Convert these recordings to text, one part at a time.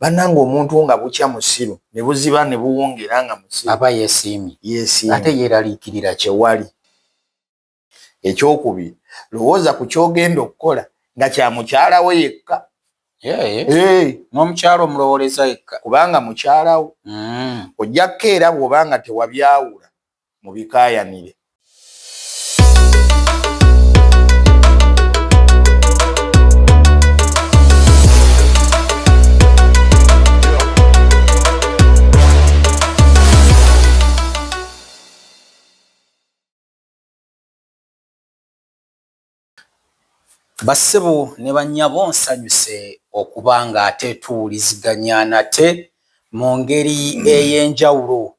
Banange, omuntu nga bukya musiru ne buziba ne buwungera nga musiru. Aba yesiimye. Yesiimye. Ate yeeraliikirira. Kyewali. Ekyokubiri, lowooza ku kyogenda okukola nga kya mukyala we yekka. N'omukyala omulowooleza yekka. Kubanga mukyalawo. Ojja kukeera bw'obanga tewabyawula mu bikaayanire. Bassebo ne bannyabo, nsanyuse okuba nga ate tuwuliziganya nate mu ngeri ey'enjawulo.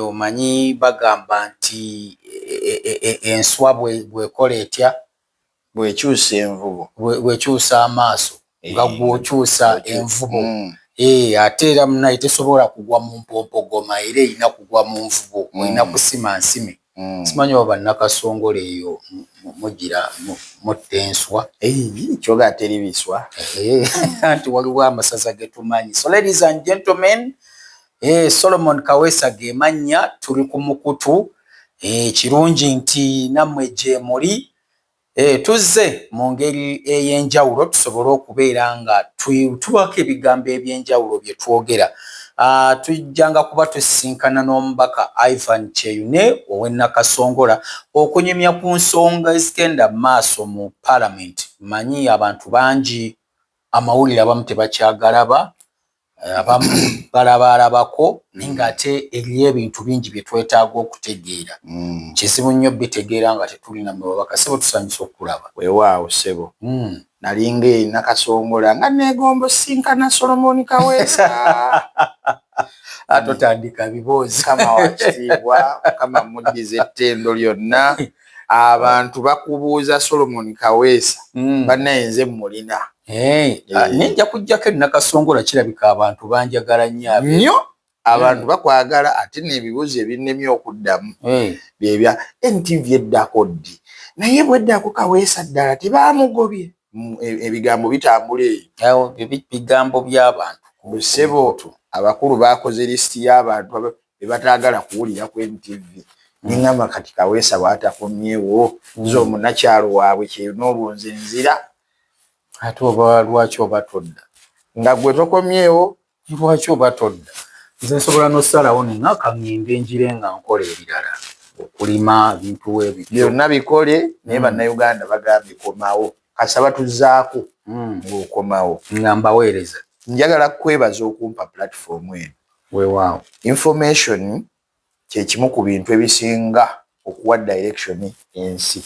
Omanyi bagamba nti enswa bw'ekola etya? Bw'ekyusa envubo. Bw'ekyusa amaaso nga gw'okyusa envubo. Ate era munaye tesobola kugwa mu mpompogoma, era erina kugwa mu nvubo, olina kusima nsime. Simanyi oba bannakasongola eyo mugira mutta enswa. Kyoga teri biswa. Anti waliwo amasaza ge tumanyi. So ladies and gentlemen, Solomon Kaweesa ge mannya, tuli ku mukutu. Kirungi nti nammwe gye muli. Tuzze mu ngeri ey'enjawulo tusobole okubeera nga tubaako ebigambo eby'enjawulo bye twogera. Tujjanga kuba tusisinkana n'omubaka Ivan Kyeyune ow'e Nakasongola okunyumya ku nsonga ezigenda mu maaso mu Palamenti. Mmanyi abantu bangi amawulire abamu tebakyagalaba, abamu balabaalabako, naye ng'ate eriyo ebintu bingi bye twetaaga okutegeera. Kizibu nnyo bitegeera nga tetulina mu babaka. Ssebo, tusanyusa okukulaba. Weewaawo ssebo. Nalinga e Nakasongola nga neegomba osinkana Solomon Kaweesa. Totandika biboozi. Mukama wa kitiibwa, Mukama muddiza ettendo lyonna. Abantu bakubuuza Solomon Kaweesa, bannaye nze mmulina. Naye nja kujjako e Nakasongola, kirabika abantu banjagala nnyo. Nnyo abantu bakwagala, ate n'ebibuuzo ebinnemye okuddamu byebya NTV eddako ddi, naye bweddako Kaweesa ddala tebamugobye? Ebigambo bitambula eyo. Bigambo by'abantu. Ssebo, abakulu bakoze lisiti y'abantu be bataagala kuwulira ku NTV. Neŋŋamba kati Kaweesa bw'atakomyewo, nze omunnakyalo waabwe ky'olwo nze nzira. Ate oba lwaki oba todda? Nga gwe tokomyewo. Lwaki oba todda? Nze nsobola n'osalawo nenga kaŋŋende njire nga nkola ebirala, okulima ebintu ebityo. Byonna bikole, naye Bannayuganda bagambye komawo. Kasaba tuzzaako ng'okomawo. Nga mbaweereza. Njagala kukwebaza okumpa platform eno. Weewaawo. Information kye kimu ku bintu ebisinga okuwa direction ensi.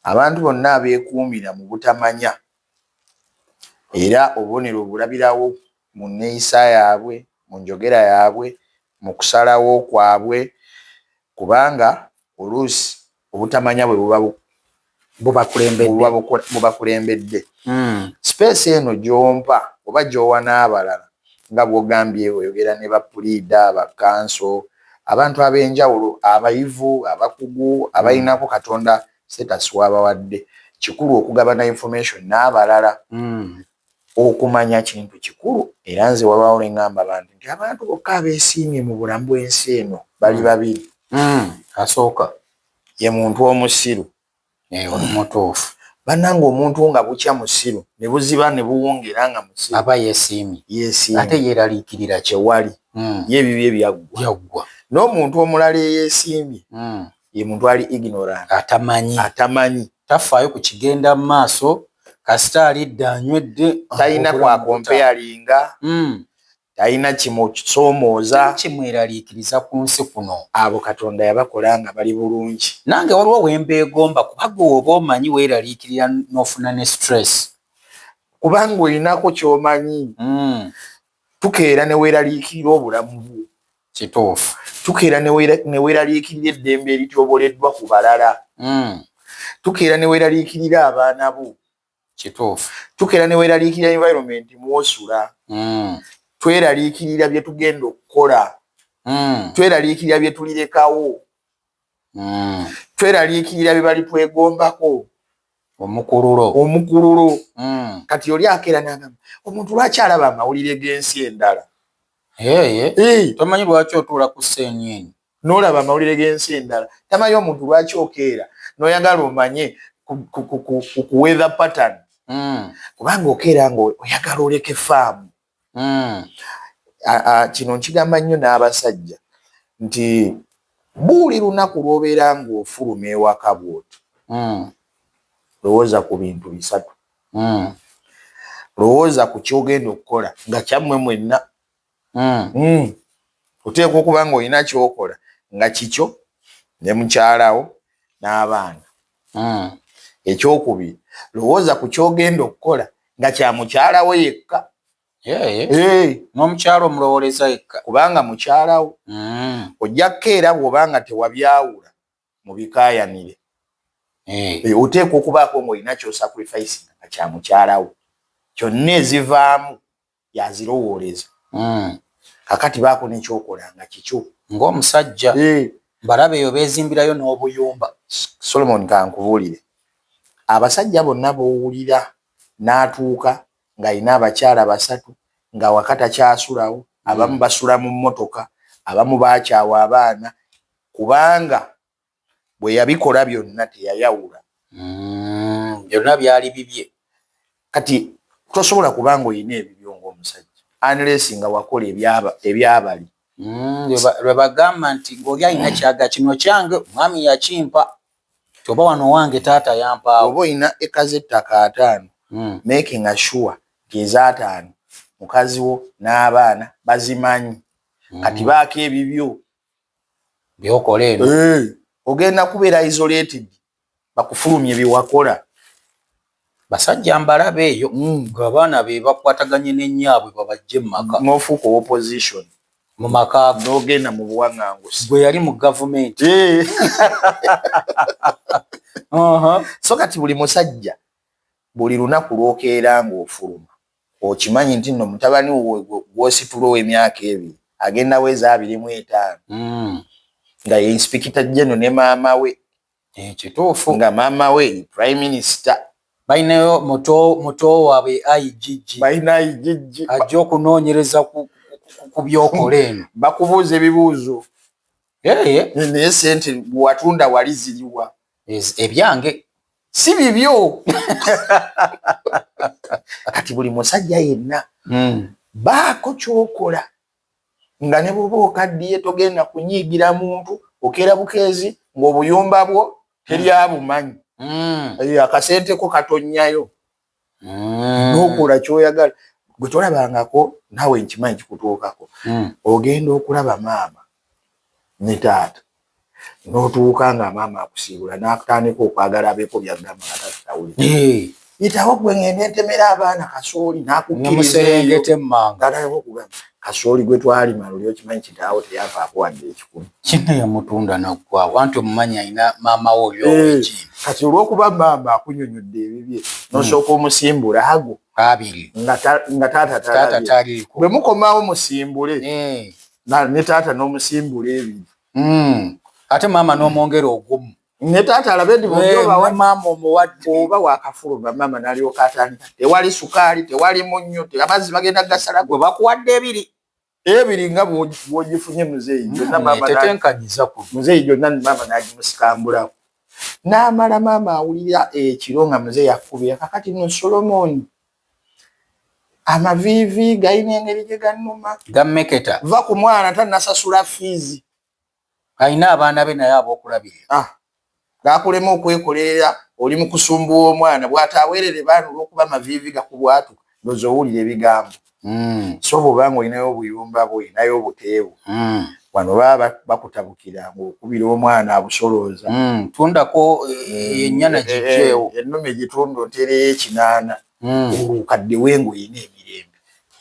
Abantu bonna abeekuumira mu butamanya, era obubonero obulabirawo mu nneeyisa yaabwe, mu njogera yaabwe, mu kusalawo kwabwe, kubanga oluusi obutamanya bwe buba bubakulembedde. Space eno gy'ompa oba gy'owa n'abalala, nga bw'ogambye oyogera ne bapuliida, bakanso, abantu ab'enjawulo, abayivu, abakugu, abayinako Katonda status w'abawadde. Kikulu okugabana information n'abalala. Okumanya kintu kikulu, era nze wabaawo lwe ŋŋamba abantu nti abantu bokka abeesiimye mu bulamu bw'ensi eno bali babiri. Asooka ye muntu omusiru. Mutuufu. Bannange, omuntu nga bukya musiru ne buziba ne buwungera nga musiru. Aba yesiimye. Yesiimye. Ate yeeraliikirira. Kyewali. Ye ebibye byaggwa. Byaggwa. N'omuntu omulala eyeesiimye ye muntu ali ignorant. Atamanyi. Atamanyi. Tafaayo ku kigenda mu maaso, kasita alidde anywedde. Talina kwakompeyalinga. Talina kimusoomooza. Kimweraliikiriza ku nsi kuno. Abo Katonda yabakola nga bali bulungi. Nange waliwo wembeegomba, kuba gwe oba omanyi weeraliikirira n'ofuna ne stress. Kubanga olinako ky'omanyi. Tukeera ne weeraliikirira obulamu bwo. Kituufu. Tukeera ne weeraliikirira eddembe erityoboleddwa ku balala. Tukeera ne weeraliikirira abaana bo. Kituufu. Tukeera ne weeraliikirira environment mw'osula. Tweraliikirira bye tugenda okukola. Tweraliikirira bye tulirekawo. Tweraliikirira bye bali twegombako. Omukululo. Omukululo. Kati oli akeera n'agamba, omuntu lwaki alaba amawulire g'ensi endala? Tomanyi lwaki otuula ku CNN? N'olaba amawulire g'ensi endala. Tamanyi omuntu lwaki okeera n'oyagala omanye ku weather pattern. Kubanga okeera nga oyagala oleke faamu. Kino nkigamba nnyo n'abasajja nti buli lunaku lw'obeera ng'ofuluma ewaka bw'oti, lowooza ku bintu bisatu. Lowooza ku ky'ogenda okukola nga kyammwe mwenna. Oteekwa okuba ng'olina ky'okola nga kikyo ne mukyalawo n'abaana. Ekyokubiri, lowooza ku ky'ogenda okukola nga kya mukyalawo yekka. N'omukyala omulowooleza yekka. Kubanga mukyalawo. Ojja kukeera bw'obanga tewabyawula mu bikaayanire. Oteekwa okubaako ng'olina ky'osacrifice nga kya mukyalawo. Kyonna ezivaamu yazirowooleza. Kakati baako nekyokola nga kikyo. Ng'omusajja. Mbalabe eyo beezimbirayo n'obuyumba. Solomon, kankubuulire. Abasajja bonna b'owulira n'atuuka ng'alina abakyala basatu, nga waka takyasulawo, abamu basula mu mmotoka, abamu baakyawa abaana, kubanga bwe yabikola byonna teyayawula. Byonna byali bibye. Kati tosobola kubanga olina ebibyo ng'omusajja unless nga wakola ebyabali. Lwe bagamba nti ng'oli alina kyaga kino kyange, omwami yakimpa, oba wano wange taata yampaawo. Oba olina eka z'ettaka 50, making sure nti ez'ataano mukazi wo n'abaana bazimanyi. Kati baako ebibyo byokola eno. Ogenda kubeera isolated, bakufulumye byewakola. Basajja mbalabe eyo ng'abaana be bakwataganye n'ennyaabwe babajje mu maka. N'ofuuka opposition mu maka. N'ogenda mu buwaŋŋangusi. Gwe yali mu gavumenti. So kati buli musajja, buli lunaku lw'okeera ng'ofuluma, okimanyi nti nno mutabani wo gw'ositula ow'emyaka 2 agenda weza 25, nga ye inspector general ne maama we. Kituufu. Nga maama we prime minister. Balinayo muto waabwe IGG. Balina IGG. Ajja okunoonyereza ku byokola eno. Bakubuuza ebibuuzo. Naye sente watunda wali ziriwa? Ebyange. Si bibyo. Kati buli musajja yenna, baako kyokola nga ne bw'oba okaddiye togenda kunyiigira muntu. Okeera bukeezi ng'obuyumba bwo teryabumanyi. Akasente ko katonnyayo, n'okola ky'oyagala. Gwe tolabangako, naawe nkimanyi kikutuukako. Ogenda okulaba maama ne taata, n'otuuka nga maama akusiibula n'atandika okwagala abeeko byagamba nga taata tawulira. Yitawo gwe ngende ntemera abaana kasooli, n'akukkiriza emmanga. Okugamba kasooli gwe twalima luli, okimanyi kitaawo teyampaako wadde ekikumi. Kino yamutunda naggwawo, anti omumanyi alina maama we oli ow'ekindi. Kati olw'okuba maama akunyonyodde ebibye, n'osooka omusimbula ago 20 nga taata taata taliiko. Bwe mukomawo musimbule ne taata n'omusimbula 2. Ate maama n'omwongera ogumu. Ne taata alabe nti maama omuwadde. Oba wakafuluma, maama n'alyoka atandika, tewali sukaali, tewali munnyo, amazzi bagenda gasala. Gwe bakuwadde 2. 2 nga bw'ogifunye muzeeyi gyonna maama tetenkanyiza ku muzeeyi gyonna maama n'agimusikambulako n'amala. Maama awulira ekiro nga muzeeyi akubira, kakati no Solomoni, amaviivi galina engeri gye gannuma. Gammeketa. Va ku mwana tannasasula fiizi. Alina abaana be naye ab'okulabirira. Ah, gakulema okwekolerera, oli mu kusumbuwa omwana bw'ataaweerere baana olw'okuba amaviivi gakubwatuka, ndowooza owulira ebigambo. So bw'obanga olinayo obuyumba bwo, olinayo obuteebwo, wano baba bakutabukira ng'okubira omwana abusolooza. Tundako ennyana gijjeewo. Ennume gitunda oteereyo 8, olwo okaddewe ng'olina emirembe.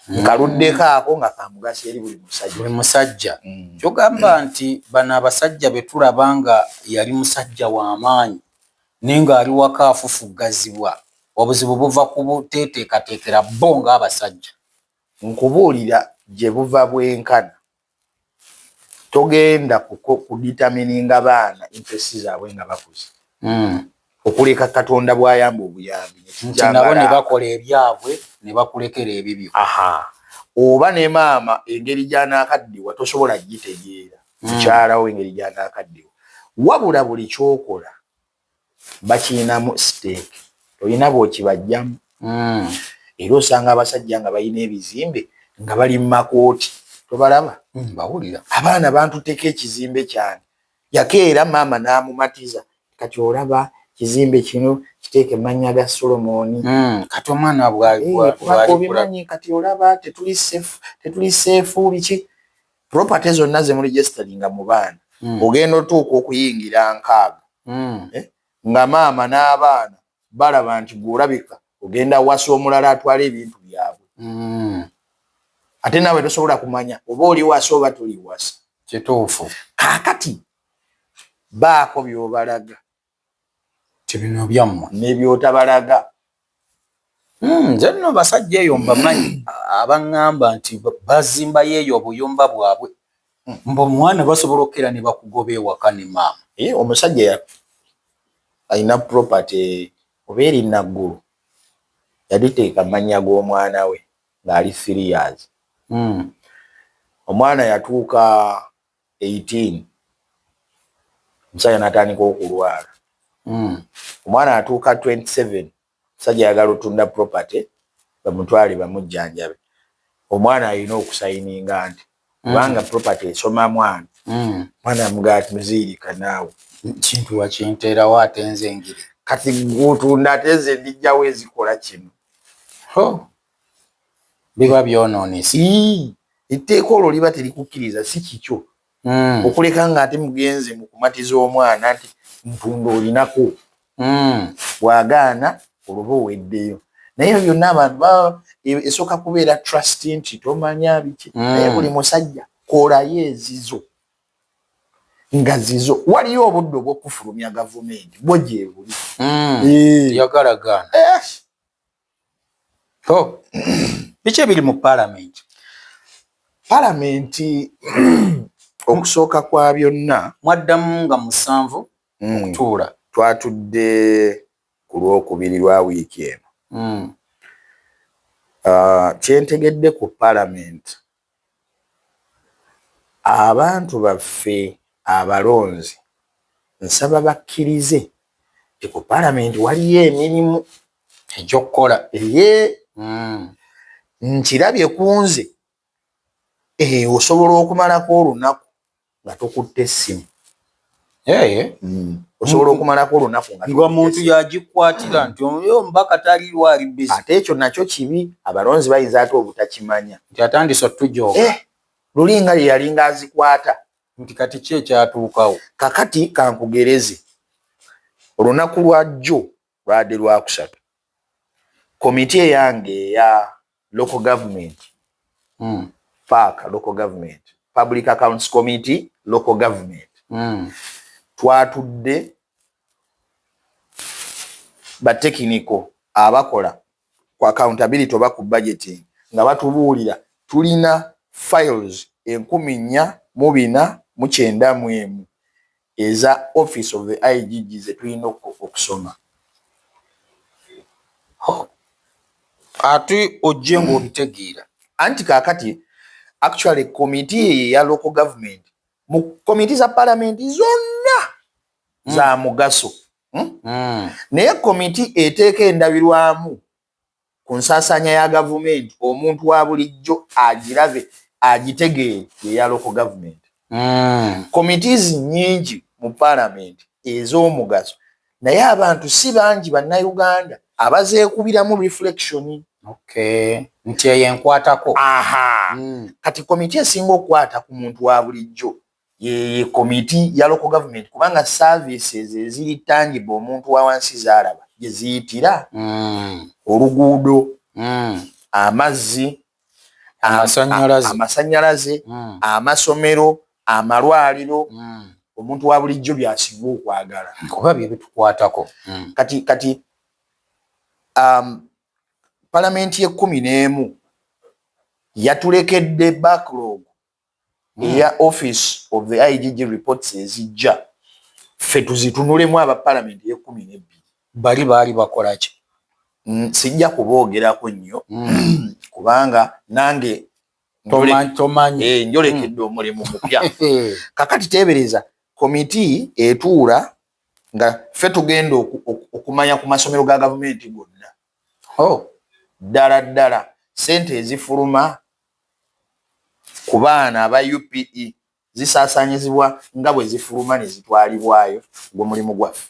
Nkaluddeko ako nga kamugaso eri buli musajja. Buli musajja. Kyogamba nti bano abasajja be tulaba nga yali musajja w'amaanyi naye ng'ali waka afufuggazibwa, obuzibu buva ku buteeteekateekera bo ng'abasajja. Nkubuulira gye buva bwenkana. Togenda kudetermininga baana interest zaabwe nga bakuze. Okuleka Katonda bw'ayamba obuyambi. Nti nabo ne bakola ebyabwe ne bakulekera ebibyo. Aha, oba ne maama engeri gy'anaakaddiwa tosobola gitegeera. Mukyalawo engeri gy'anaakaddiwa. Wabula buli kyokola bakiyinamu stake, olina bw'okibajjamu. Era osanga abasajja nga balina ebizimbe nga bali mu makooti, tobalaba? Bawulira. Abaana bantuteko ekizimbe kyange. Yakeera maama n'amumatiza, kati olaba kizimbe kino kiteeke mannya ga Solomoni. Kati omwana kubanga obimanyi, kati olaba tetuli safe, tetuli safe biki. Property zonna ze muregisteringa mu baana, ogenda otuuka okuyingira 60, nga maama n'abaana balaba nti gweolabika ogenda wasa omulala atwala ebintu byabwe. Ate naawe tosobola kumanya oba oli wasa oba toli wasa. Kituufu. Kaakati baako by'obalaga. Ti bino byammwe. N'ebyotabalaga. Nze nno basajja eyo mbamanyi abaŋŋamba nti bazimbayo eyo obuyumba bwabwe, mbu omwana basobola okukeera ne bakugoba ewaka ne maama. Omusajja alina property oba eri Naggulu, yaliteeka mannya g'omwana we ng'ali 3 years. Omwana yatuuka 18, omusajja n'atandika okulwala. Omwana atuuka 27, omusajja ayagala otunda property bamutwale bamujjanjabe. Omwana alina okusayininga nti kubanga property esoma mwana. Mwana amugaa ati, "Muziirika naawe." Kintu wakinteerawo ate nze ngiri. Kati gwotunda, ate nze ndijjawo ezikola kino. Biba byonoonese. Etteeka olwo liba terikukkiriza, si kikyo. Okuleka nga ate mugenze mu kumatiza omwana nti ntunda olinako. Bw'agaana oluba oweddeyo. Naye ebyo byonna abantu baba esooka kubeera trust nti tomanya biki. Naye buli musajja kolayo ezizo nga zizo. Waliyo obudde obw'okufulumya gavumenti bwo gye buli. Yagalagaana. Biki ebiri mu paalamenti? Paalamenti, okusooka kwa byonna, Mwaddamu nga 7 okutuula. Twatudde ku Lwokubiri lwa wiiki eno. Kyentegedde ku paalamenti, abantu baffe abalonzi nsaba bakkirize nti ku paalamenti waliyo emirimu egy'okukola. Eye, nkirabye ku nze, osobola okumalako olunaku nga tokutte essimu. Osobola okumalako olunaku nga nga omuntu yagikwatira nti oyo omubaka taliiwo, ali busy. Ate ekyo nakyo kibi, abalonzi bayinza ate obutakimanya. Nti atandise otujooga. Luli nga lye yalinga azikwata. Nti kati ki ekyatuukawo? Kakati kankugereze, olunaku lwa jjo lwadde Lwakusatu, komiti eyange eya local government, PAC local government, Public Accounts Committee local government, twatudde batechnical abakola ku accountability oba ku budgeting nga batubuulira tulina files 4491 eza Office of the IGG ze tulina okusoma. Ate ojje ng'obitegeera. Anti kaakati actually komiti eyo eya local government, mu komiti za palamenti zonna za mugaso, Naye komiti eteeka endabirwamu ku nsaasaanya ya gavumenti omuntu wa bulijjo agirabe agitegeere yeya local government. Committees nnyingi mu palamenti ez'omugaso, naye abantu si bangi Bannayuganda abazeekubiramu reflection. Okay. Nti eyo enkwatako. Aha. Kati komiti esinga okukwata ku muntu wa bulijjo ye komiti ya local government, kubanga services eziri tangible omuntu wa wansi zaalaba gye ziyitira, oluguudo, amazzi, amasanyalaze, amasanyalaze, amasomero, amalwaliro, omuntu wa bulijjo byasinga okwagala. Kuba bye bitukwatako. Kati palamenti y'11 yatulekedde backlog eya Office of the IGG reports ezijja ffe tuzitunulemu aba palamenti y'12. Bali baali bakola ki? Sijja kuboogerako nnyo kubanga nange tomanyi. Njolekedde omulimu mupya. Kakati teebereza komiti etuula nga ffe tugenda okumanya ku masomero ga gavumenti gonna. Oh. Ddala ddala sente ezifuluma ku baana aba UPE zisaasaanyizibwa nga bwe zifuluma ne zitwalibwayo? Gwe mulimu gwaffe.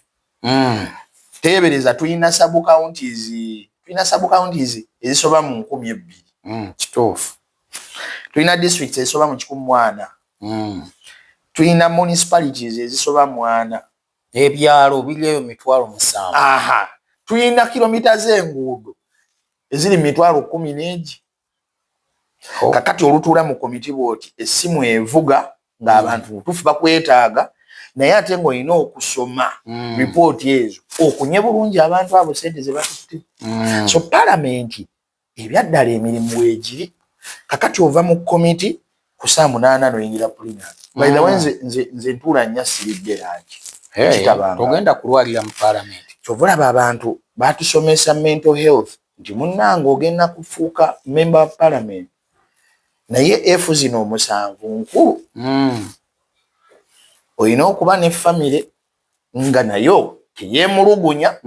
Teebereza tulina sub counties, tulina sub counties ezisoba mu 2000. Kituufu. Tulina districts ezisoba mu 140. Tulina municipalities ezisoba mu 40. Ebyalo biri eyo 70,000. Aha, tulina kilomita z'enguudo eziri 10,000 n'egi. Oh. Kakati olutuula mu komiti bwoti, essimu evuga ng'abantu butuufu bakwetaaga, naye ate ng'olina okusoma ripooti ezo okunye bulungi abantu abo sente ze batutte. So palamenti ebyaddala emirimu weegiri. Kakati ova mu komiti ku saa 8 noyingira plenary. By the way, nze ntuula nnya siridde lunch. Hey, Kitabanga. Togenda kulwalira mu palamenti. Kyova olaba abantu batusomesa mental health nti munnange ogenda kufuuka member wa parliament, naye efu zino 7 nkulu. Olina okuba ne famire nga nayo teyeemulugunya.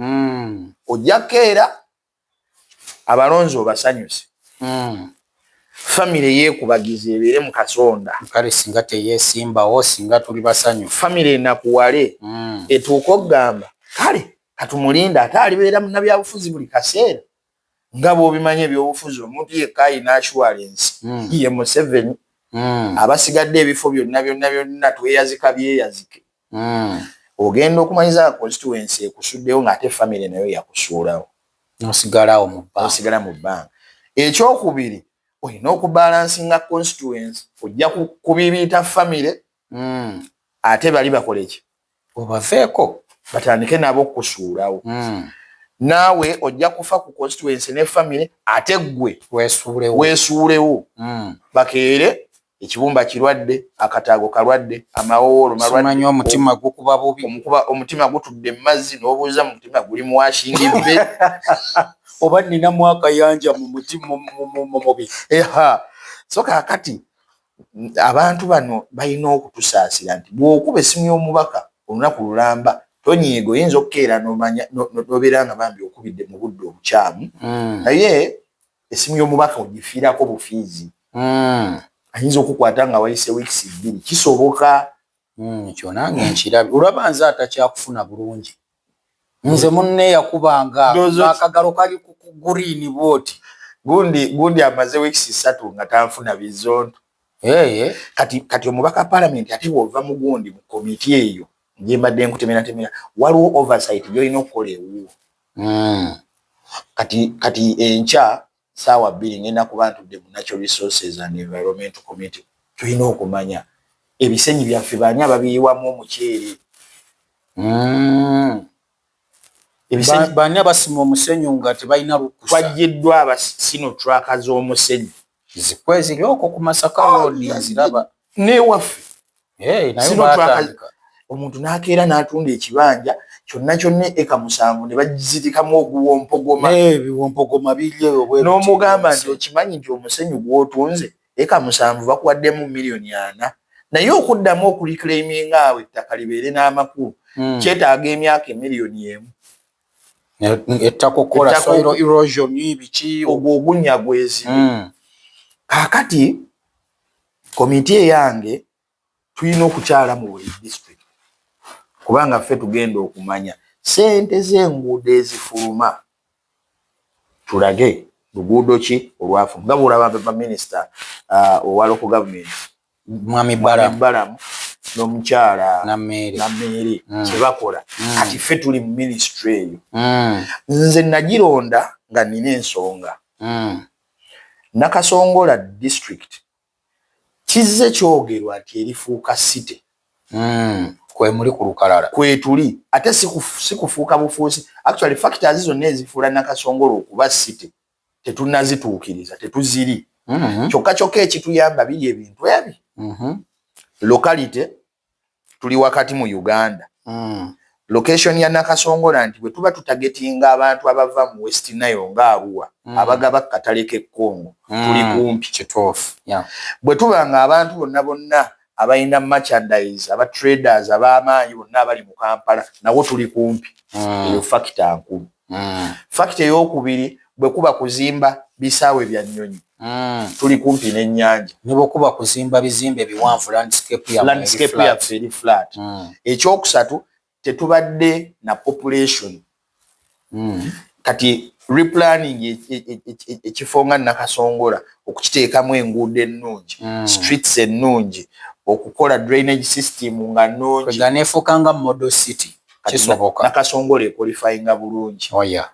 Ojja keera abalonzi obasanyuse, famire yeekubagiza ebeere mu kasonda. Kale singa teyeesimbawo singa tuli basanyufu. Famire enakuwale etuuke okugamba kale katumulinda ate alibeera munnabyabufuzi buli kaseera. Nga bw'obimanyi ebyobufuzi, omuntu yekka ayina assurance ye Museveni. Abasigadde ebifo byonna byonna byonna tweyazika byeyazike. Ogenda okumanyiza constituency ekusuddewo ng'ate famire nayo yakusuulawo. Nosigalawo mu bbanga. Osigala mu bbanga. Ekyokubiri, olina okubalancinga constituency. Ojja kubibiita famire ate bali bakole ki? Obaveeko. Batandike nabo okusuulawo. Naawe ojja kufa ku constituency ne famire, ate ggwe weesuulewo. Weesuulewo. Bakeere ekibumba kirwadde, akataago kalwadde, amawowoolo simanyi malwadde, omutima gukuba bubi. Omukuba omutima gutudde mu mazzi n'obuuza mu mutima guli mu washingi be. Oba ninamu akayanja mu mutima mu mubiri. Eha, so kaakati abantu bano balina okutusaasira nti bw'okuba essimu y'omubaka olunaku lulamba tonyiiga, oyinza okukeera n'omanya n'obeera nga bambi okubidde mu budde obukyamu, naye essimu y'omubaka ogifiirako bufiizi. Ayinza okukwata nga wayise weeks 2, kisoboka. Ekyo nange nkirabye. Olaba nze atakyakufuna bulungi, nze munne yakubanga akagalo kali ku gurini bwoti. Gundi gundi amaze weeks 3 nga tanfuna bizonto. Hey, kati omubaka parliament, ate bw'ova mu gundi mu komiti eyo gyembadde nkutemeratemera, waliwo oversight gy'olina okukola ewuwo. Kati enkya saawa 2 ngenda kuba ntudde mu Natural Resources and Environmental Committee. Tulina okumanya ebisenyi byaffe baani ababiyiwamu omuceere. Ebisenyi Baani abasima omusenyu nga tebalina lukusa? Twajjiddwa aba Sinotruk z'omusenyu. Zikweziri okwo ku Masaka Road nziraba. Newaffe. Hey, naye Sinotruk batandika. Omuntu n'akeera n'atunda ekibanja kyonna kyonna, eka 7 ne bagizirikamu oguwompogoma. Ebiwompogoma biri eyo bwe biti. N'omugamba nti okimanyi nti omusenyu gw'otunze eka 7 bakuwaddemu miliyoni 40, naye okuddamu okureclaiminga awo ettaka libeere n'amakulu kyetaaga emyaka emiliyoni 1. Ettaka okukola Ettaka soil erosion biki. Ogwo ogunnya gwezibu. Kaakati komiti eyange tulina okukyala mu buli district kubanga ffe tugenda okumanya sente z'enguudo ezifuluma, tulage luguudo ki olwafu nga bwolaba baminisita owa local government Mwami Mwami Balamu. Balamu n'omukyala Nammeere. Nammeere kyebakola. Kati ffe tuli mu ministry eyo. Nze nagironda nga nina ensonga. Nakasongola district kizze kyogerwa nti erifuuka city. Kwemuli ku lukalala. Kwetuli, ate si kufuuka bufuusi. Actually factors zonna ezifuula Nakasongola okuba city tetunnazituukiriza, tetuziri. Kyokka kyokka ekituyamba biri ebintu ebi locality, tuli wakati mu Uganda. Location ya Nakasongola nti bwe tuba tutargetinga abantu abava mu West Nile nga Arua, abagaba katale k'e Congo, tuli kumpi. Kituufu, yeah. Bwe tuba nga abantu bonna bonna abalina merchandise, aba traders ab'amaanyi bonna abali mu Kampala, nawo tuli kumpi. Eyo factor nkulu. Factor eyokubiri, bwe kuba kuzimba bisaawe bya nnyonyi, tuli kumpi n'ennyanja. Ne bwekuba kuzimba bizimbe biwanvu, landscape yammwe eri Landscape flat. yaffe eri flat. Ekyokusatu, tetubadde na population. Kati replanning ekifo nga Nakasongola, okukiteekamu enguudo ennungi, streets ennungi, okukola drainage system nga nnungi, Kwega neefuuka nga model city. Kati Kisoboka. Nakasongola equalifyinga bulungi. Oh, yeah.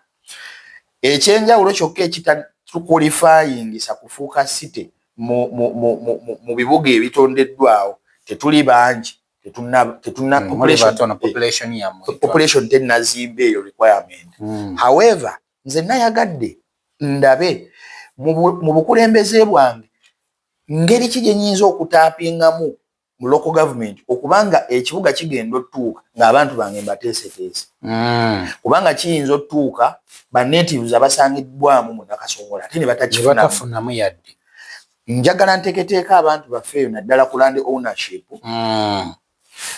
Ekyenjawulo kyokka ekitatuqualifyingisa kufuuka city mu bibuga ebitondeddwawo, tetuli bangi, tetuna Muli population, batono, population yammwe. Population tennazimba eyo requirement. However, nze nayagadde ndabe mu bukulembeze bwange ngeri ki gye nyinza okutappingamu mu local government, okubanga ekibuga kigenda otuuka ng'abantu bange mbateeseteese, kubanga kiyinza otuuka ba natives abasangiddwamu mu Nakasongola ate ne Ne batakifunamu. batafunamu yadde. Njagala nteeketeeka abantu baffe eyo, naddala ku land ownership.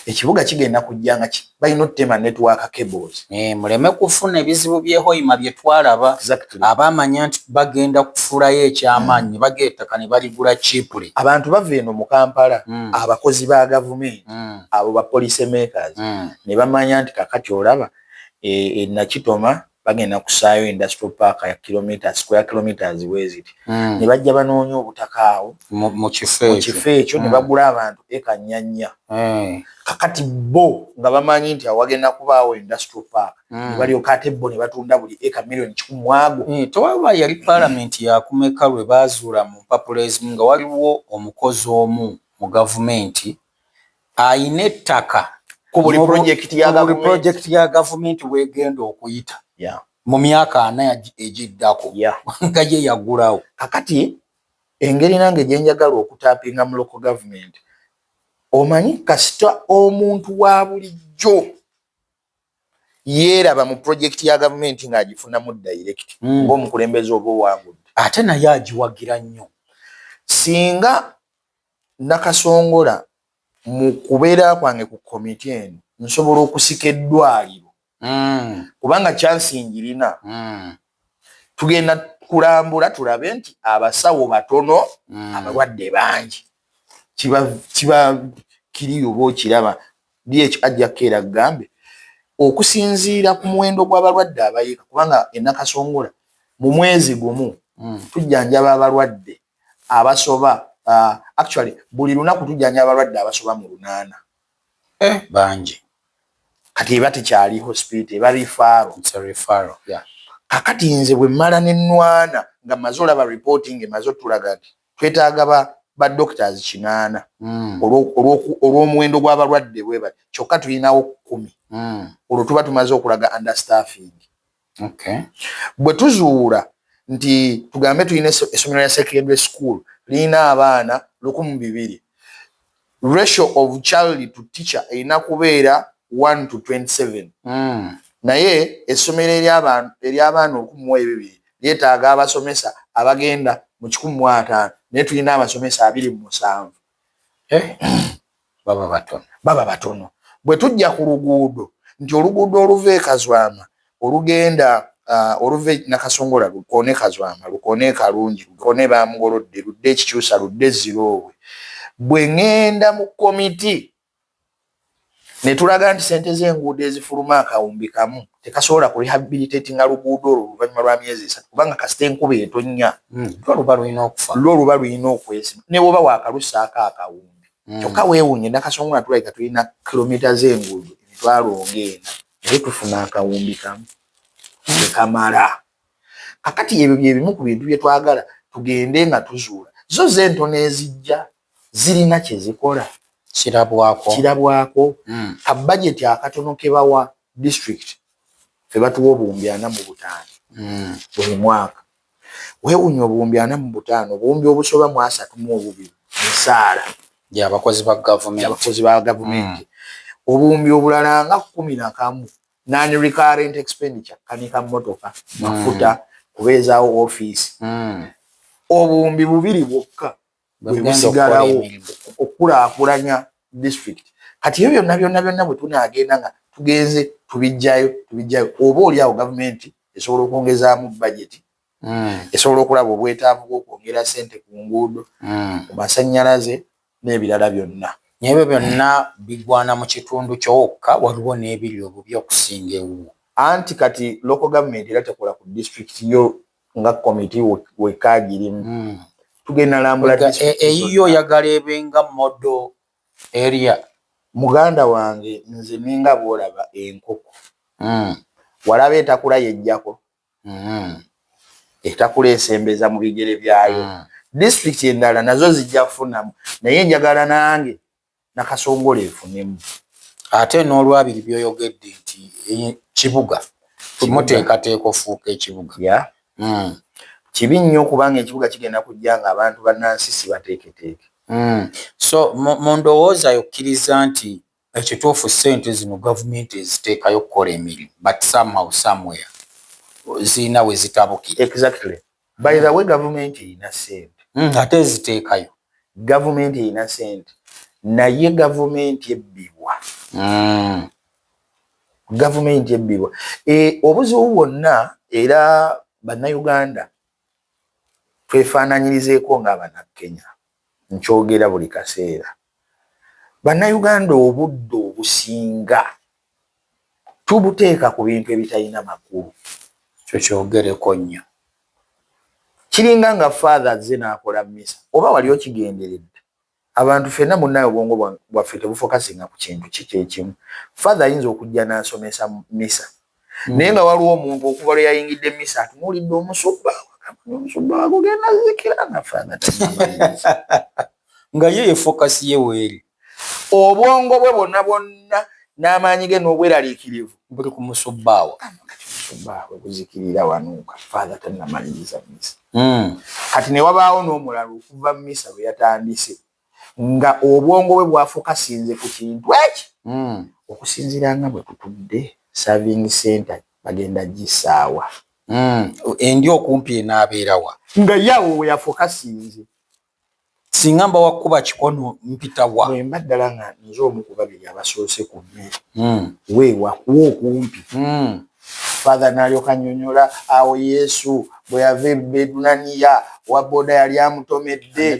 Ekibuga kigenda kujja nga balina okutema network cables. Eh, muleme kufuna ebizibu by'e Hoima bye twalaba. Abamanya nti bagenda kufuulayo ekyamaanyi, ne bagenda ettaka ne baligula cheaply. Abantu bava eno mu Kampala, abakozi ba gavumenti, abo ba policy makers, ne bamanya nti kakati olaba Nakitoma bagenda kusaayo industrial park ya kilometers, square kilometers bweziti, ne bajja banoonya obutaka awo mu kifo mu ekyo. kifo ekyo, ne bagula abantu eka nnya nnya. Kakati bo nga bamanyi nti awo wagenda kubaawo industrial park, ne balyoka ate bo ne batunda buli eka miliyoni 100 ago. Eh, tewaba yali paalamenti yakumeka lwe baazuula mu mpapula ezimu nga waliwo omukozi omu mu gavumenti ayina ettaka ku buli project ya ku buli gavumenti. Project ya gavumenti bwegenda okuyita mu myaka 40 egiddako, nga ye yagulawo. Kakati engeri nange gye njagala okutappinga mu local government, omanyi kasita omuntu wa bulijjo yeeraba mu project ya gavumenti ng'agifunamu direct, ng'omukulembeze oba owangudde. Ate naye agiwagira nnyo. Singa Nakasongola mu kubeera kwange ku komiti eno nsobola okusika eddwaliro, kubanga kyansingirina, tugenda kulambula tulabe nti abasawo batono, abalwadde bangi, kiba kiri oba okiraba dh ajja kukeera kugambe okusinziira ku muwendo gw'abalwadde abayiika, kubanga e Nakasongola mu mwezi gumu tujjanjaba abalwadde abasoba, actually buli lunaku tujjanjaba abalwadde abasoba mu 800. Eh, bangi. Kati eba tekyali hospital, eba referral. It's a referral, yeah. Kakati nze bwe mmala ne nnwana nga mmaze olaba reporting emaze otulaga nti twetaaga ba doctors 800 olw'omuwendo gw'abalwadde bwe bati, kyokka tulinawo 10, olwo tuba tumaze okulaga understaffing. Bwe tuzuula nti tugambe tulina essomero lya secondary school lirina abaana 1200, ratio of child to teacher erina kubeera 1 to 27, naye essomero ery'abaana 1200 lyetaaga abasomesa abagenda mu 150, naye tulina abasomesa 27. Eh, baba batono. Baba batono. Bwe tujja ku luguudo, nti oluguudo oluva e Kazwama olugenda, oluva e Nakasongola lukoone Kazwama, lukoone Kalungi, lukoone Bamugolodde, ludde Ekikyusa, ludde Ziroobwe, bwe ŋŋenda mu komiti ne tulaga nti sente z'enguudo ezifuluma akawumbi kamu tekasobola ku rehabilitatinga luguudo olwo oluvannyuma lwa myezi 3, kubanga kasita enkuba etonnya, Lwo luba lulina okufa. Lwo luba lulina okwesima ne bwoba wakalussaako akawumbi. Kyokka weewuunye, Nakasongola tulabika tulina kilomita z'enguudo 400,000, naye tufuna akawumbi kamu tekamala. Kakati ebyo bye bimu ku bintu bye twagala tugende nga tuzuula zo zentono ezijja zirina kye zikola. Kirabwako. Kirabwako. Ka budget akatono ke bawa district, fe batuwa 45,000 buli mwaka. Weewuunya, 45,000, 322,000 misaala Gy'abakozi ba gavumenti. Abakozi ba gavumenti. Obuwumbi obulala nga 11, non recurrent expenditure, kanika motoka, mafuta, kubeezaawo ofiisi. Obuwumbi 2 bwokka bwe busigalawo okukulaakulanya district. Kati ebyo byonna byonna byonna bwe tunaagenda nga tugenze tubijjayo tubijjayo, oba oli awo gavumenti esobola okwongezaamu budget, esobola okulaba obwetaavu bw'okwongera ssente ku nguudo, ku masannyalaze n'ebirala byonna. N'ebyo byonna bigwana mu kitundu kyowokka, waliwo n'ebiri obubi okusinga ewuwo? Anti kati local government era tekola ku district yo nga komiti wekka girimu. Tugenda lambula. Eyiyo oyagala ebenga model area? Muganda wange, nze ninga bwolaba enkoko, walaba etakula yejjako, etakula esembeza mu bigere byayo. Disitulikiti endala nazo zijja kufunamu, naye njagala nange Nakasongola efunemu. Ate n'olwabiri byoyogedde nti kibuga muteekateeka ofuuka ekibuga. Ya, kibi nnyo okubanga ekibuga kigenda kujja nga abantu bannansi si bateeketeeke. So mu ndowooza yokkiriza nti ekituufu ssente zino gavumenti eziteekayo okukola emirimu, but somehow somewhere zirina we zitabukira. Exactly. By the way, gavumenti erina ssente. Ate eziteekayo. Gavumenti erina ssente, naye gavumenti ebbibwa. Gavumenti ebbibwa. Obuzibu bwonna era Bannayuganda twefaananyirizeeko ng'Abannakenya. Nkyogera buli kaseera, Bannayuganda obudde obusinga tubuteeka ku bintu ebitalina makulu. Kyo kyogereko nnyo. Kiringa nga Father azze n'akola misa, oba wali okigenderedde, abantu ffenna munnaye obwongo bwaffe tebufocusinga ku kintu kikyekimu. Father ayinza okujja n'asomesa misa, naye nga waliwo omuntu okuva lwe yayingidde misa atunuulidde omusubba, omusubba gugenda zikira nga Father tannamaliriza. Nga ye ye focus ye weeri. Obwongo bwe bwonna bwonna n'amaanyi ge n'obweraliikirivu buli ku musubbaawa. Kati omusubbaawa guzikirira wano nga Father tannamaliriza misa. Kati ne wabaawo n'omulala okuva misa bwe yatandise nga obwongo bwe bwafocusinze ku kintu eki, okusinziira nga bwe tutudde, serving center bagenda gisaawa. Endi okumpi enaabeerawa? Nga yawo we yafocusinze. Singa mba wakuba kikono mpitawa? Bwemba ddala nga nze omu ku babiri abasoose ku mmere, weewakuwa okumpi. Father n'alyoka annyonnyola awo Yesu bwe yava e Bedunaniya owa booda yali amutomedde.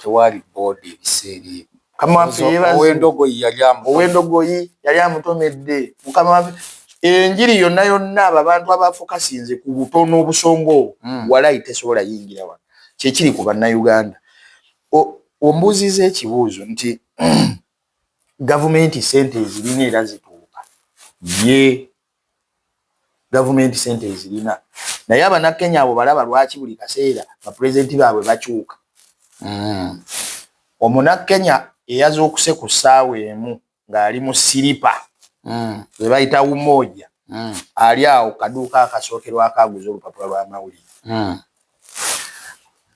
Tewaali booda ebiseera ebyo. Mukama waffe yeebazibwe. Ow'endogoyi yali amutomedde. Ow'endogoyi yali amutomedde. Mukama waffe, enjiri yonna yonna, abo abantu abafocusinze ku butono obusonga obwo, walayi tesobola yingira wano. Kyekiri ku Bannayuganda. Ombuuziza ekibuuzo nti gavumenti sente ezirina era zituuka. Ye gavumenti sente ezirina, naye Abannakenya abo balaba lwaki buli kaseera bapulezidenti baabwe bakyuka. Omunakenya eyazuukuse ku ssaawa 1 ng'ali mu siripa ze bayita Umoja, ali awo kaduuka akasookerwako aguza olupapula lw'amawulire,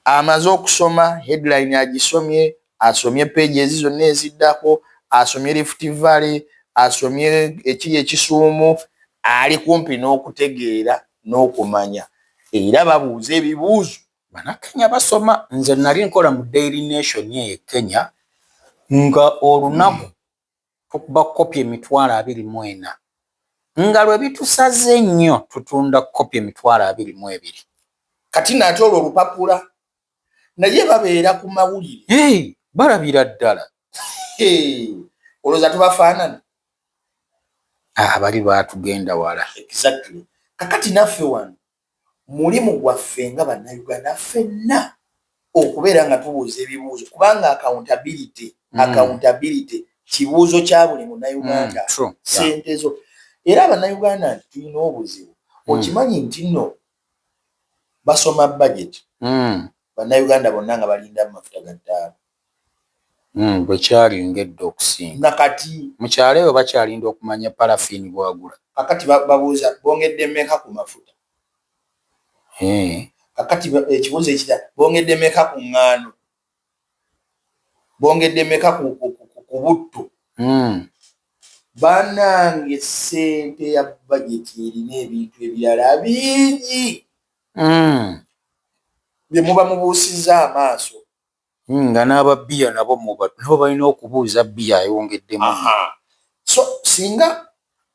amaze okusoma headline, agisomye, asomye pages zonna eziddako, asomye Rift Valley, asomye ekiri ekisuumu, ali kumpi n'okutegeera n'okumanya, era babuuza ebibuuzo. Bannakenya basoma. Nze nali nkola mu Daily Nation eyo e Kenya, nga olunaku tukuba kopi 24,000, nga lwe bitusaze ennyo tutunda kopi 22,000. Kati naate olwo olupapula, naye babeera ku mawulire. Balabira ddala. Olowooza tubafaanana? Abali baatugenda wala. Exactly. Kakati naffe wano mulimu gwaffe nga Bannayuganda ffenna okubeera nga tubuuza ebibuuzo, kubanga accountability, accountability kibuuzo kya buli Munnayuganda. Sente zo, era Abannayuganda nti tulina obuzibu. Okimanyi nti nno basoma budget, Bannayuganda bonna nga balinda mu mafuta ga ttaala. Bwe kyalinga edda okusinga. Nakati Mukyalo eyo bakyalinda okumanya paraffin bwagula. Kakati babuuza bongedde mmeka ku mafuta. Kakati ekibuuzo ekirala, bongedde mmeka ku ŋŋaano, bongedde mmeka ku butto? Bannange, ssente ya bajeti erina ebintu ebirala bingi bye muba mubuusizza amaaso. Nga n'ababbiya nabo nabo balina okubuuza bbiya ayongeddemu. So singa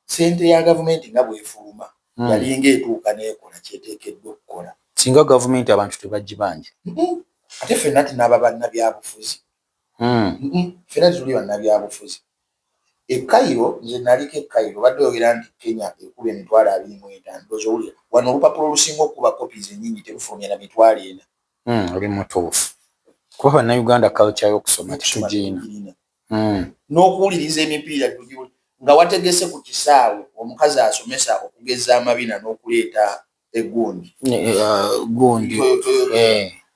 sente ya gavumenti nga bwefuluma yalinga etuuka neekola kyeteekeddwa okukola. Singa gavumenti abantu tebagibanja. Ate ffenna tunaaba bannabyabufuzi. Ffenna tetuli bannabyabufuzi. E Cairo, nze naliko e Cairo, badde oyogera nti Kenya ekuba 25,000. Ndowooza owulira wano olupapula olusinga okukuba copies ennyingi terufulumya na 40,000. Oli mutuufu, kuba bannayuganda culture y'okusoma tetugirina. N'okuwuliriza emipiira tugiwuli nga wategese ku kisaawe omukazi asomesa okugeza amabina n'okuleeta egundi. Gundi.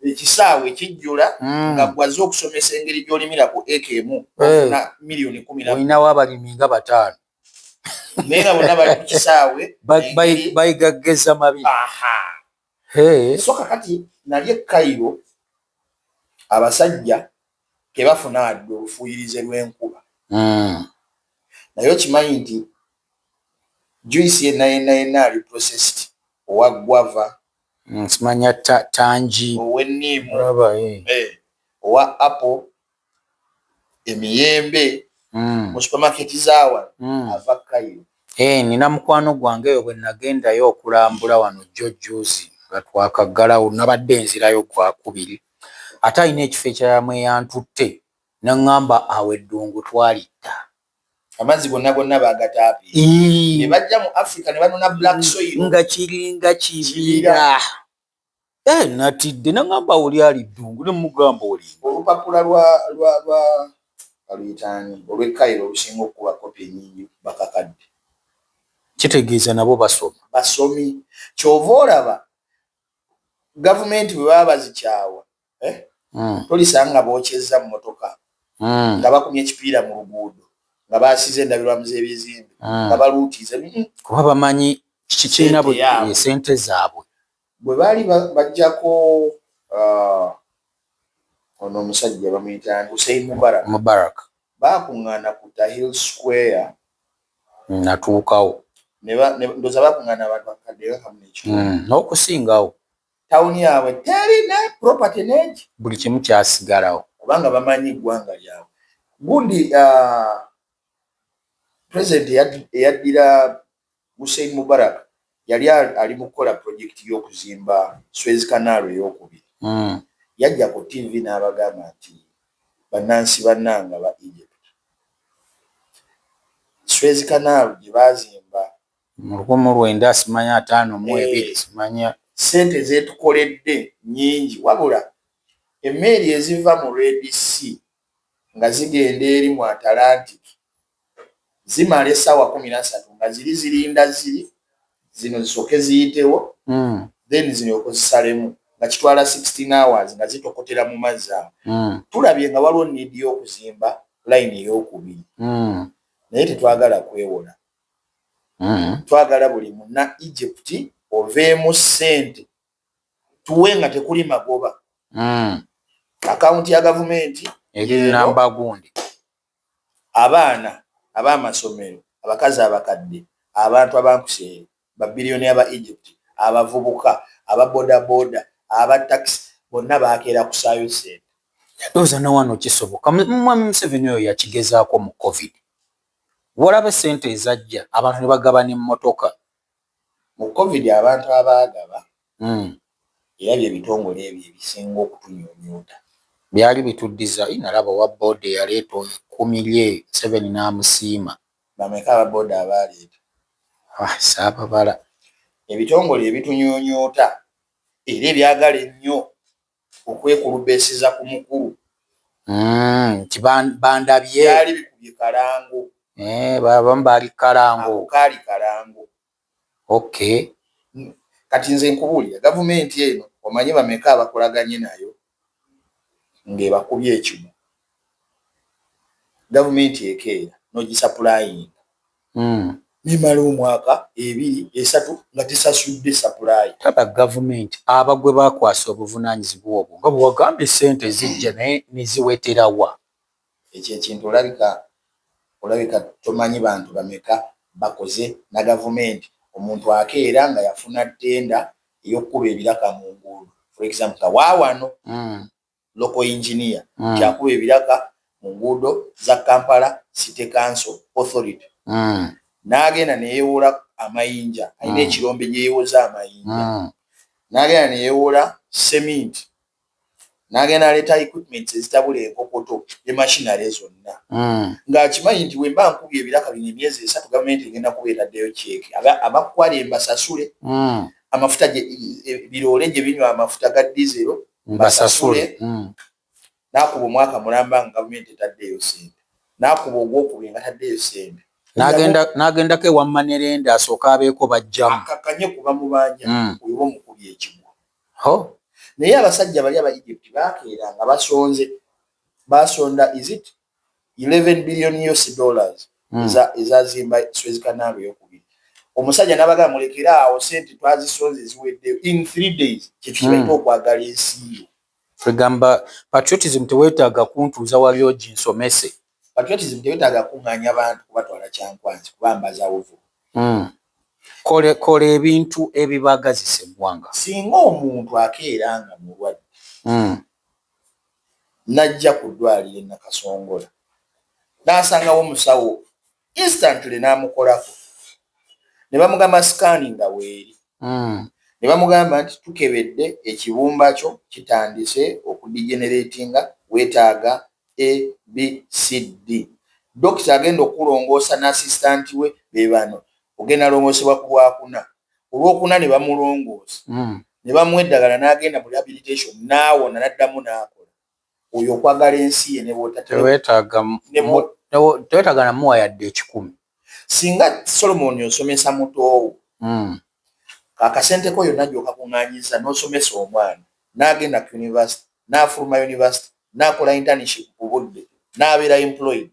Ekisaawe kijjula nga gwaze okusomesa engeri gy'olimira ku eka emu ofuna miliyoni 10. Olinawo abalimi nga bataano. Naye nga bonna bali ku kisaawe. Bayigageza mabina. So kakati nali e Cairo, abasajja tebafuna wadde olufuuyirize lw'enkuba. Naye okimanyi nti juice yenna yenna yenna ali processed, owa guava, Simanya tangi. Ow'enniimu, owa apple, emiyembe, mu supermarket zaawa ava Cairo. Nina mukwano gwange eyo bwe nagendayo okulambula wano jjo juzi nga twakaggalawo, nabadde nzirayo gwakubiri, ate alina ekifo ekirala mwe yantutte naŋŋamba awo eddungu twalitta. Amazzi gonna gonna bagataapi ne bajja mu Africa ne banona black soil. Nga kiringa kibira. Natidde, naŋŋamba awo lyali ddungu, ne mugamba olimba. Olupapula lwa baluyitaani olw'e Cairo olusinga okukuba kopi ennyingi bakakadde. Kitegeeza nabo basoma. Basomi. Kyova olaba gavumenti bwe baba bazikyawa, eh? Tolisanga bookyezza mmotoka, nga bakumye ekipiira mu luguudo, nga basize endabirwamu z'ebizimbe, nga baluutize. Kuba bamanyi kikirina. Ssente yaabwe. Sente zaabwe. Bwe baali bajjako ono omusajja bamuyita Hussein Mubarak. Mubarak. Baakuŋŋaana ku Tahrir Square. Natuukawo. Ndowooza baakuŋŋaana abantu akadde nga kamu n'ekitundu. N'okusingawo. Tawuni yaabwe terina property nengi. Buli kimu kyasigalawo. Kubanga bamanyi eggwanga lyabwe gundi. President eyaddira Hussein Mubarak yali ali mu kukola project y'okuzimba Suez Canal eyokubiri. Yajja ku TV n'abagamba nti, "Bannansi bannanga ba Egypt, Suez Canal gye baazimba mu 1952 simanya sente zetukoledde nnyingi, wabula emmeeri eziva mu Red Sea nga zigenda eri mu Atlantic zimala essaawa 13 nga ziri zirinda ziri zino zisooke ziyitewo, then zino okuzisalemu nga kitwala 16 hours nga zitokotera mu mazzi ago. Tulabye nga waliwo need y'okuzimba line eyokubiri, naye tetwagala kwewola. Twagala buli munna Egypt oveemu ssente tuwe nga tekuli magoba. Akawunti ya gavumenti eri yeeno, namba gundi. Abaana ab'amasomero, abakazi abakadde, abantu abankuseere, babiliyoni aba Egypt, abavubuka, aba bodaboda, aba takisi, bonna bakeera kusaayo ssente." Ndowooza nawano kisoboka. Mwami Museveni oyo yakigezaako mu COVID, walaba esente ezajja abantu ne bagaba n'emmotoka. Mu COVID abantu abaagaba era bye bitongole ebyo ebisinga okutunyunyuuta. Byali bituddiza. Nalaba owa boda eyaleeta 10 lye, Museveni n'amusiima. Bameka aba boda abaaleeta? Ah, saababala. Ebitongole ebitunyunyuuta era ebyagala ennyo okwekulubeesiza ku mukulu nti bandabye. Byali bikubye kalango. Babamu baali kalango. Ako kaali kalango. Kati nze nkubuulira, gavumenti eno omanyi bameka abakolaganye nayo ng'ebakubye ekimu? Gavumenti ekeera n'ogisappulayinga, nemala omwaka, 2, 3 nga tesasudde supply. Taba gavumenti abagwe bakwasa obuvunaanyizibwa obwo nga bwewagambye, sente zijja naye neziweterawa? Ekyo ekintu olabika Olabika tomanyi bantu bameka bakoze na gavumenti. Omuntu akeera nga yafuna tender ey'okukuba ebiraka mu nguudo, for example, kawaawano local engineer kyakuba ebiraka mu nguudo za Kampala City Council Authority, n'agenda neyewola amayinja, alina ekirombe gyeyewoza amayinja, n'agenda neyewola seminti, n'agenda aleeta equipments ezitabula enkokoto ne machinery zonna, ng'akimanyi nti bwe mba nkubye ebiraka bino emyezi 3, gavumenti egenda kuba etaddeyo kyeke, abakwala embasasule, amafuta biroole gye binywa amafuta ga dizero mbasasule. N'akuba omwaka mulamba nga gavumenti etaddeeyo sente, n'akuba ogwokubiri nga taddeeyo sente. N'agendako ewa manerenda asooka abeeko bajjamu. Akakanye kuba mubanja. Oyo oba omukubi ekigwo. Ho. Naye abasajja bali aba Egypt bakeera nga basonze, basonda, is it 11 billion US dollars ezazimba Suez Canal eyokubiri. Omusajja n'abagamba, "Mulekere awo, sente twazisonze ziweddeyo in 3 days." Kyekyo kibaita okwagala ensi yo. Kwegamba patriotism teweetaaga kuntuuza wali oginsomese. Patriotism tewetaaga kuŋŋaanya bantu kubatwala Kyankwanzi kubambaza wuvu. Kola ebintu ebibagazisa eggwanga. Singa omuntu akeera nga mulwadde, n'ajja ku ddwaliro e Nakasongola n'asangawo omusawo, instantly n'amukolako ne bamugamba scan nga weeri, ne bamugamba nti tukebedde ekibumba kyo kitandise okudegeneratinga, weetaaga ABCD, dokita agenda okulongoosa n'assistant we be bano, ogenda longoosebwa ku Lwakuna. Olwokuna ne bamulongoosa, ne bamuwa eddagala, n'agenda mu rehabilitation, n'awona, n'addamu n'akola. Oyo okwagala ensi ye ne Teweetaaga namuwa yadde 100. Singa Solomon osomesa mutoowo, akasente ko yonna gy'okakuŋŋaanyiza n'osomesa omwana, n'agenda ku university, n'afuluma university, n'akola internship ku budde, n'abeera employed,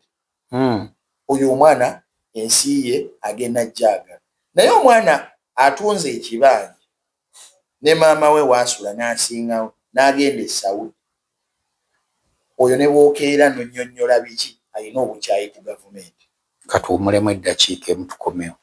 oyo omwana ensi ye agenda jjaagala. Naye omwana atunze ekibanja ne maama we waasula n'asingawo n'agenda e Saudi, oyo ne bwokeera nonnyonnyola biki, alina obukyayi ku gavumenti. Katuwumulemu eddakiika emu, tukomewo.